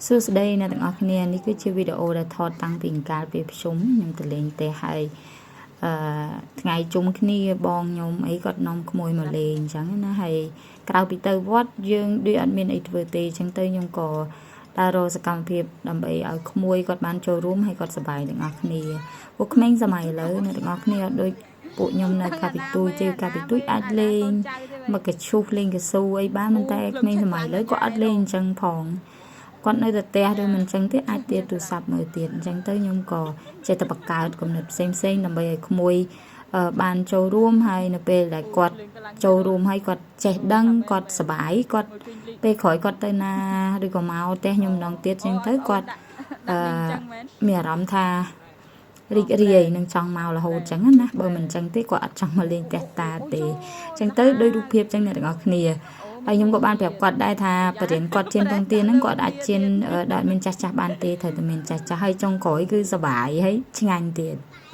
សួស្តីអ្នកទាំងអស់គ្នានេះគឺជាវីដេអូដែលថតតាំងពីកាលពេលប្រជុំខ្ញុំទៅលេងផ្ទះហើយអឺថ្ងៃជុំគ្នាបងខ្ញុំអីគាត់នាំក្មួយមកលេងអញ្ចឹងណាហើយក្រៅពីទៅវត្តយើងដូចអត់មានអីធ្វើទេអញ្ចឹងទៅខ្ញុំក៏ដើររកសកម្មភាពដើម្បីឲ្យក្មួយគាត់បានចូលរួមហើយគាត់សប្បាយទាំងអស់គ្នាពួកក្មេងសម័យឥឡូវអ្នកទាំងអស់គ្នាអត់ដូចពួកខ្ញុំនៅកាលពីទូចទេកាលពីទូចអាចលេងមកកឈូសលេងកស៊ូអីបានប៉ុន្តែក្មេងសម័យឥឡូវគាត់អត់លេងអញ្ចឹងផងគាត់នៅតែផ្ទះឬមិនអញ្ចឹងទេអាចទៀតទូរស័ព្ទមើលទៀតអញ្ចឹងទៅខ្ញុំក៏ចេះតែបង្កើតគំនិតផ្សេងផ្សេងដើម្បីឲ្យក្មួយបានចូលរួមហើយនៅពេលដែលគាត់ចូលរួមហើយគាត់ចេះដឹងគាត់សប្បាយគាត់ពេលក្រោយគាត់ទៅណាឬក៏មកផ្ទះខ្ញុំម្ដងទៀតអញ្ចឹងទៅគាត់អឺមានអារម្មណ៍ថារីករាយនឹងចង់មករហូតអញ្ចឹងណាបើមិនអញ្ចឹងទេគាត់អត់ចង់មកលេងផ្ទះតាទេអញ្ចឹងទៅដោយរូបភាពអញ្ចឹងអ្នកទាំងអស់គ្នាហើយខ្ញុំក៏បានប្រាប់គាត់ដែរថាបរិញ្ញាគាត់ជៀនពងទាហ្នឹងគាត់អាចជៀនដល់មានចាស់ចាស់បានទេត្រូវតែមានចាស់ចាស់ហើយចុងក្រោយគឺសប្បាយហើយឆ្ងាញ់ទៀត។